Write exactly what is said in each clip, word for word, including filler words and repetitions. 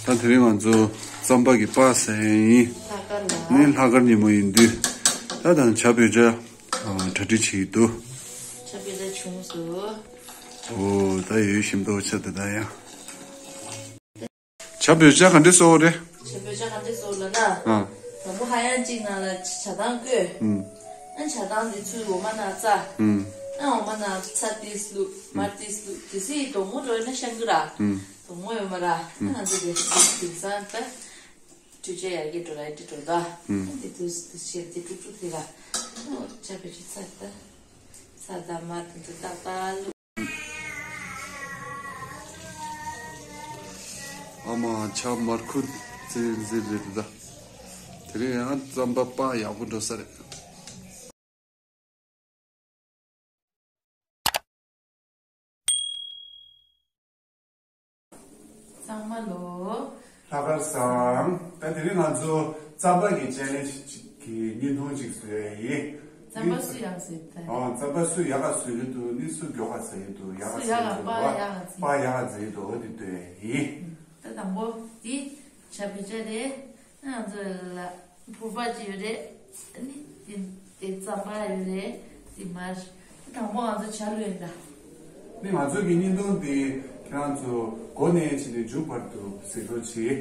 ད་དེ་རིང་ང་ཚོ་རྩམ་པ་གི་པགས་ཟ་ཡིན། ལྷག་དཀར་ལ། ནི་ལྷག་དཀར་ཉིན་མོ་ཡིན་དུས། ད་དང་བྱ་བོད་ཇ་གྲ་སྒྲིག་བྱེད་ཀྱི་འདུག་བྱ་བོད་ཇ་བྱུང་སོང་། ཨོ་ད་ཡོད་ཤིམ་ཏོག་ཆ་དེ་ད་ཡང་། བྱ་བོད་ཇ་ག་འདྲ་བཟོ་རེད། བྱ་བོད་ཇ་ག་འདྲ་བཟོ་ལབ་ན། ཨ། དང་པོ་ཧ་ཡང་གཅིག་ནང་ལ་ཇ་དང་བསྐོལ། ཨུམ། ཨ་ཇ་དང་དེ་ཚུར་འོ་མ་ནང་བཙགས། ཨུམ། ཨ་འོ་མ་ནང་ཚྭ་ཏིས་བླུགས་མར་ཏིས་བླུགས་དེ་སྲིད་དོག་མོ་འགྲོ་ན་ཤང་གི་ར། ཨུམ། དོག་མོ་ཡོད་མ་ར། ཨ་ང་ཚོ་དེ་དེང་སང་ད་འཕྲུལ་ཆས་ཡར་རྒྱས་འགྲོ་ལ་འདི་འགྲོ་ད། ཨུམ། ཨ་དེ་དུས་དུས་ཆེར་དེ་དཀྲུག་དཀྲུག་དེ་ལ། ཨ་ཇ་བོད་ཇ་ཚྭ་ད། ཚྭ་དང་མར་དེ་ཚོ་ཏག་ཏག་བླུགས། ཨ་མ་ཇ་མར་ཁུ་ཙིར་ཙིར་རེད་ད། དེ་རིང་ཡང་རྩམ་པ་པགས་ཡག་པོ་འགྲོ་ས་རེད། ཚང་མ་ལོ། ལྷག་དཀར་བཟང་། ད་དེ་རིང་ང་ཚོ་རྩམ་པ་གི་ཅེ་ལེན་ཇི་གི་བརྙན་ཐུང་ཅིག་བཟོས་ཡིན། རྩམ་པ་སུ་ཡག་བཟོས་ད། ཨོ་རྩམ་པ་སུ་ཡག་ག་བཟོས་ཡོད་འདུག་ནི་སུ་མགྱོགས་ག་བཟོས་ཡོད་འདུག་ཡག་ག་སུ་ཡག་ག་བཟོས་ཡོད་འདུག་པགས་ཡག་ག་བཟོས། པགས་ཡག་ག་བཟོས་ཡོད་འདུག་འོ་དེ་ལྟོས་ཡིན། ད་དང་པོ་འདི་ཇ་བོད་ཇ་རེད། ང་ཚོ་ལ་ཕོར་པ་ཅིག་ཡོད་རེད། ཨ་ནི་དེ་དེ་རྩམ་པ་ཡོད་རེད། དེ་མར། དང་པོ་ང་ཚོ་ཇ་བླུགས་ཡིན་ད། ནི་ང་ཚོ་གི་བརྙན་ཐུང་འདི་ཁྱེད་རང་ཚོ་འགོ་ནས་བྱས་ནས་མཇུག་བར་དུ་གཟིགས་རོགས་གྱིས།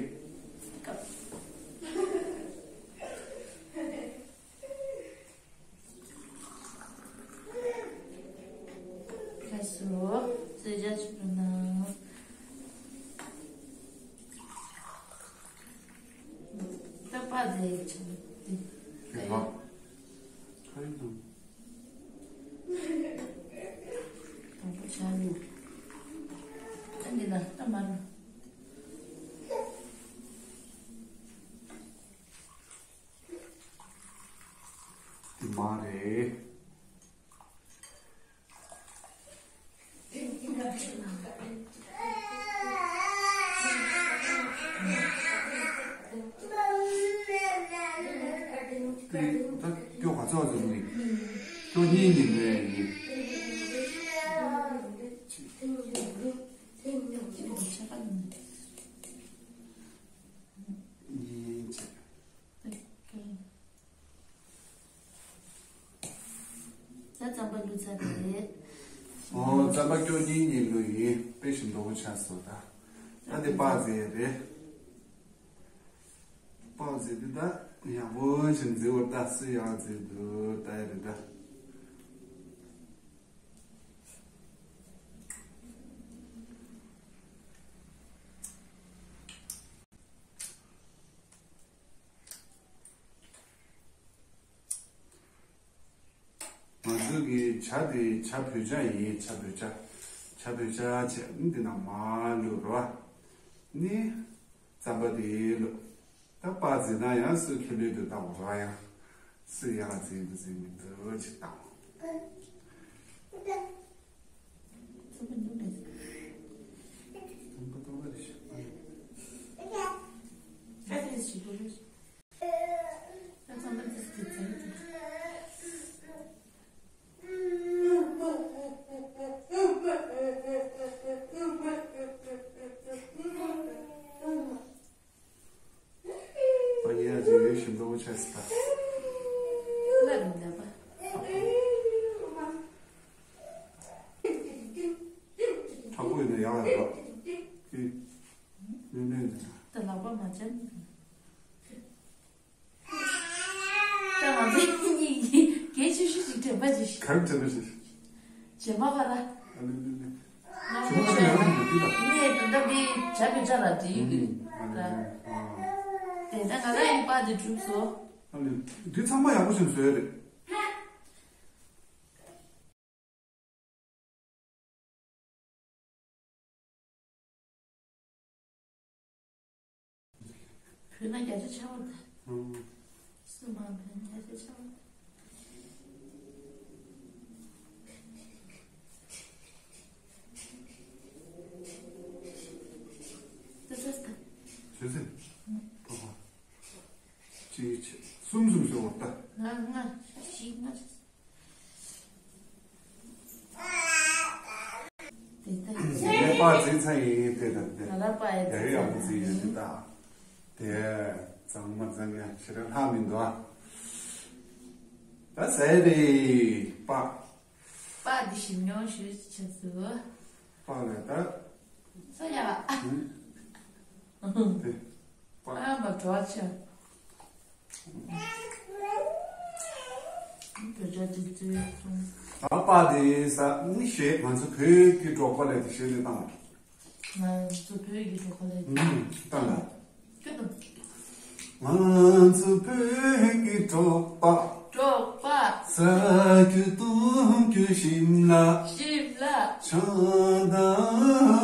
ལགས་སོ། རྩེད་ཇ་ཅིག་པོ་ན། ད་པགས་དེ་ཆུ་དེ། རེད་བ། ཁ་རིང་དང་། དང་པོ་ཇ་བླུགས། ཨ་འདི་ལ་ད་མར། འདི་མར་རེད། ད་སྐྱོ་ག་ཚོད་ཙམ་ནི། སྐྱོ་གཉིས་ཉིན་རེ་ཡིན། གཉིས་བྱས། ད་རྩམ་པ་བླུགས་ཚར་ཏེ། ཨོ་རྩམ་པ་སྐྱོ་གཉིས་ཉིན་བླུགས་ཡིན། དཔེ་ཞིག་མདོག་པོ་ཆགས་སོང་ད། ད་དེ་པགས་རྫས་རེད། པགས་རྫས་འདི་ད་ཡག་པོ་ཞིག་མཛེས་པོ་ད་སུ་ཡག་མཛེས་འདུག་ད་ཡ་རེད་ད། ང་ཚོ་གི་ཇ་དེ་ཇ་བོད་ཇ་ཡིན། ཇ་བོད་ཇ། ཇ་བོད་ཇ་བྱས་ནི་འདི་ནང་མར་བླུགས་རོ། ནི་རྩམ་པ་དེ་བླུགས། ད་པགས་རྫས་ན་ཡང་སུ་ཁེ་ལོས་དུ་བཏང་རོ་ཡང་། སུ་ཡག་རྫས་འདུག་རྫས་མི་འདུག་ཅིག་བཏང་། རྩམ་པ་ཉུང་རེད། རྩམ་པ་ཏོག་ཙམ་རེ་ཞིག་ཨ་ཡོད། ད་དེ་ཞིག་དགོས་རེད། ཨ་ཡ་ཇེ་ཞིམ་པོ་ཆགས་སོང་ད། ལ་རིང་ལ་པ། དྲག་པོ་ཡིན་ན་ཡག་ལ་རོགས། ཨེ། མི་མེད་ན། ད་ལག་པ་མ་བྱ་ནི། ད་ང་ཚོ་གཉིས་ཀྱིས་གལ་ཆེ་ཤོས་ཤིག་དྲན་པ་ཅིག་གར་དྲན་པ་ཞིག་རྗེས་མ་ག་ར། ཨ་ལེ་ལེ་ལེ། ང་ཚོ་ཆོས་ལ་ཡང་མི་འདུག་ད། ངས་ད་ལྟ་འདི་བྱ་བའི་ཆ་ལ་བྲིས་ཡོད་ཀྱི། ཨ་ལེ་ལེ། ཨ། དེ་ད་ང་རང་ཡི་པར་འདི་གྲུབ་སོང་། ཨ་ལེ། འདི་ཚང་མ་ཡག་པོ་ཞིག་བཟོས་རེད། བོད་ན་རྒྱ་ཆེ་ཆེ་བ་དང་། ཨང་། སུ་མ་བོད་ན་རྒྱ་ཆེ་ཆེ་བ་དང་། ཏི་ཏི་ཏི། བཟོས་ཟིན། ཨང་། ཨོ་ཧོ། གཅིག་གཅིག་གསུམ་གསུམ་བཟོས་བ་ད། ང་ང་བཞི་ལྔ། དེ་ལྟར། པ་འཛིན་ཚར་ཡིན་དེ་དང་དེ། ད་ལྟ་པ་ཡི་ཡ་རེ་ཡག་པོ་འཛིན་ཡོད་དེ་ད། དེ་གཙང་མ་གཙང་ཡ་ཞེ་དྲག་ལྷག་མི་འདུག་ཨ། ད་ཟས་རེད་པ། པ་འདི་ཞིམ་མྱོང་ཞུ་ཆེ་སུ། པ་ལ་ད། ས་ཡ། དེ། པ། ཨ་མ་བྲོ་ཆེ། བོད་ཇ་དེ་ཚོའི་གསུང་། ད་པ་དེ་ས་ནི་ཞེས་ང་ཚོ་བོད་ཀྱི་འབྲོག་པ་ལས་དེ་ཞེས་ནི་བཏང་བ། ང་ཚོ་བོད་ཀྱི་འབྲོག་པ་ལས། ཨུམ། བཏང་ལ། སྐྱོ་དང་། ང་ཚོ་བོད་ཀྱི་འབྲོག་པ། འབྲོག་པ། ཟ་རྒྱུ་བཏུང་རྒྱུ་ཞིམ་ལ། ཞིམ་ལ། ཆང་དང་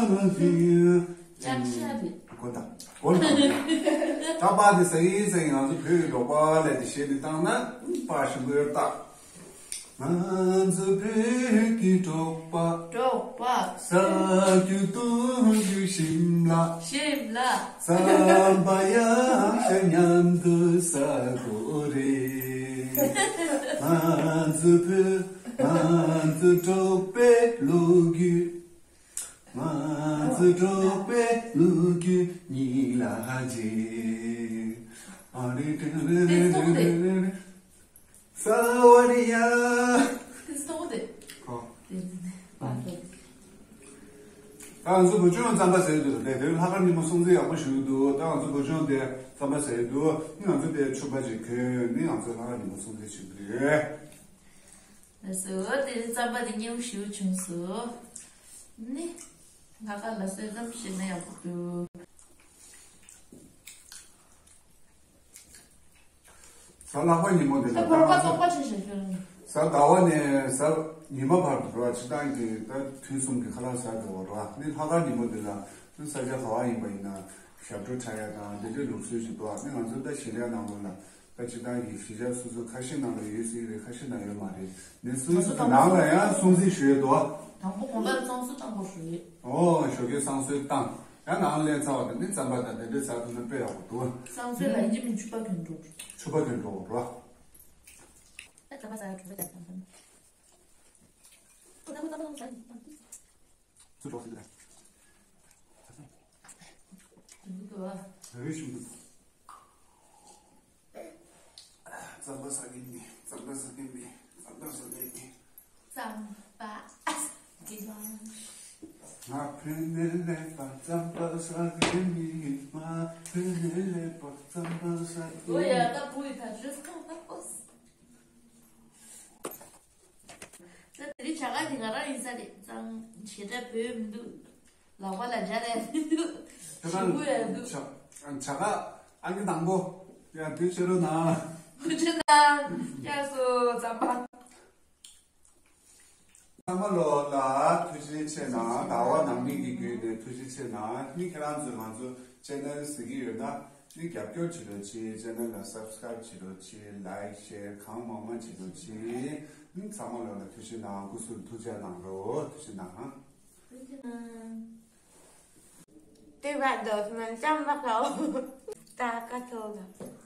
རོ་ལྡུམ། ཅང་ཤ་རེད། གོ་ད། གོ་ད། ད་པ་དེ་ས་ཡིན་ས་ཡིན་ང་ཚོ་བོད་ཀྱི་འབྲོག་པ་ལས་དེ་ཞེས་དེ་བཏང་ན་པ་ཞིམ་པོ་ཡོད་ད། ང་ཚོ་བོད་ཀྱི་འབྲོག་པ། འབྲོག་པ། ཟ་རྒྱུ་བཏུང་རྒྱུ་ཞིམ་ལ། ཞིམ་ལ། རྩམ་པ་ཡག་ཤོས་མཉམ་དུ་ཟ་དགོས་རེད། ང་ཚོ་བོད། ང་ཚོ་འབྲོག་པའི་ལོ་རྒྱུས། ང་ཚོ་འབྲོག་པའི་ལོ་རྒྱུས་ཉིད་ལ་ཅིག་ཨ་རི་ཏི་རི་རི་རི་རི་རི། ས་ཝ་རི་ཡ། ཏི་སྟོང་དེ། ཨོ། དེ་ནི་པ་ཏོ། ད་ང་ཚོ་བུ་ཆུང་རྩམ་པ་ཟ་ཡི་འདུག་དེ་དེ་ལྷག་དཀར་ཉིན་མོ་སྲུང་བརྩི་ཡག་པོ་ཞུ་གི་འདུག་ད་ང་ཚོ་བུ་ཆུང་དེ་རྩམ་པ་ཟ་ཡི་འདུག་ནི་ང་ཚོ་དེ་ཕྱུ་པ་ཅིག་གྱོན་ནི་ང་ཚོ་ལྷག་དཀར་ཉིན་མོ་སྲུང་བརྩི་ཞུ་གི་རེད། ལགས་སོ། དེ་རིང་རྩམ་པ་དེ་སྙིང་རྗེ་ཞེ་པོ་བྱུང་སོང་། ནི། ང་ག་ལ་སོད་ཙམ་བྱས་ན་ཡག་པོ་འདུག་གཟའ་ལྷག་པ་ཉིན་མོ་དེ་ད་ལ་བར་པ་ད་ང་ཚོ་རྟོགས་པ་ཆེ་ཞེས་ཞུ། གཟའ་ཟླ་བ་ནས་གཟའ་ཉི་མ་བར་དུ་རོ་སྤྱི་བཏང་གི་ད་དུས་གསུམ་གྱི་ཁ་ལག་ཟ་དགོས་རོ། ནི་ལྷག་དཀར་ཉིན་མོ་དེ་ལ་ནི་ས་ཆ་ག་བ་ཡིན་པ་ཡིན་ན་ཞབས་བྲོ་འཁྲབ་ཡ་དང་དེ་འདྲའི་ལུགས་སྲོལ་ཞིག་འདུག་ནི་ང་ཚོ་ད་ཞི་ལིའི་ནང་ལོགས་ལ་ད་སྤྱི་བཏང་གི་གཞིས་ཆགས་སོ་སོ་ཁ་ཤས་ནང་ལ་ཡོད་སྲིད་རེད། ཁ་ཤས་ནང་ཡོད་མ་རེད། ནི་སོ་སོ་གི་ནང་ལ་ཡང་སྲུང་བརྩི་ཞུ་ཡས་འདུག་དང་པོ་གོང་ལ་བསང་གསོལ་བཏང་དགོས་ཞུ་ཡས། ཨོ་ཞོགས་ཀས་བསང་གསོལ་བཏང་། ཡང་ནང་ལ་སླེབས་ཚར་བ་དང་ནི་རྩམ་པ་དང་དེ་འདྲའི་ཟ་ཐུབ་ན་དཔེ་ཡག་པོ་འདུག་བསང་གསོལ་ལ་ཡིན་གཅིག་མིན་གཅིག་ཕྱུ་པ་གྱོན་འགྲོ། ཕྱུ་པ་གྱོན་འགྲོ་རོ། ཨ་རྩམ་པ་ཟ་ཡ་གྲོད་པ་རྒྱག་ཙམ་ཙམ། ཁོ་ཚོ་རྩམ་པ་ཟ་ཡ་ཙམ་ཙམ། ཚུར་འགྲོ་ཟེར་གི་རེད། འདུག་ག་རེ་ཞིམ་འདུག་རྩམ་པ་ཟ་གི་མེད། རྩམ་པ་ཟ་གི་མེད། རྩམ་པ་ཟ་གི་མེད། རྩམ་པ་ཟ་གི་མེད། ང་ཕན་ནས་ལེགས་པ་རྩམ་པ་ཟ་གི་མེད། ང་ཕན་ནས་ལེགས་པ་རྩམ་པ་ཟ་གི་མེད། ཨོ་ཡ་ད་བུ་ཡི་ད་ཞུ་སོང་ད་ཨོ། ད་དེ་རིང་བྱ་དགའ་དེ་ང་རང་ཡིན་ས་རེད། ཙང་ཞེ་དྲག་བོད་མི་འདུག་ལག་པ་ལ་སྦྱར་ཡ་མི་འདུག་ཞིམ་པོ་ཡ་འདུག་བྱ་བྱ་དགའ་ཨང་ཀི་དང་པོ། ཡ་དུས་ཕྱི་རུ་ན། ཐུགས་རྗེ་གནང་། ཡ་སོ་རྩམ་པ། ཚང་མ་ལོ་ལ་ཐུགས་རྗེ་ཆེ་གནང་། ཟླ་བ་ནང་མི་གི་བརྒྱུད་ནས་ཐུགས་རྗེ་ཆེ་གནང་། ནི་ཁྱེད་རང་ཚོས་ང་ཚོ་ཆེ་ནལ་གཟིགས་ཀྱི་ཡོད་ན་ནི་རྒྱབ་སྐྱོར་བྱེད་རོགས་གྱིས། ཆེ་ནལ་ལ་སབ་སི་ཀ་རབ་བྱེད་རོགས་གྱིས། ལའིག་ཤེར་གང་མང་མང་བྱེད་རོགས་གྱིས། ནི་ཚང་མ་ལོ་ལ་ཐུགས་རྗེ་གནང་། སྐུ་གཟུགས་ཐུགས་རྗེ་གནང་རོགས། ཐུགས་རྗེ་གནང་། ཐུགས་རྗེ་གནང་། དེ་བར་དུ་སྨན་ལྕམ་པ་ཁའོ་ད་ཀ་ཐོག་ལ།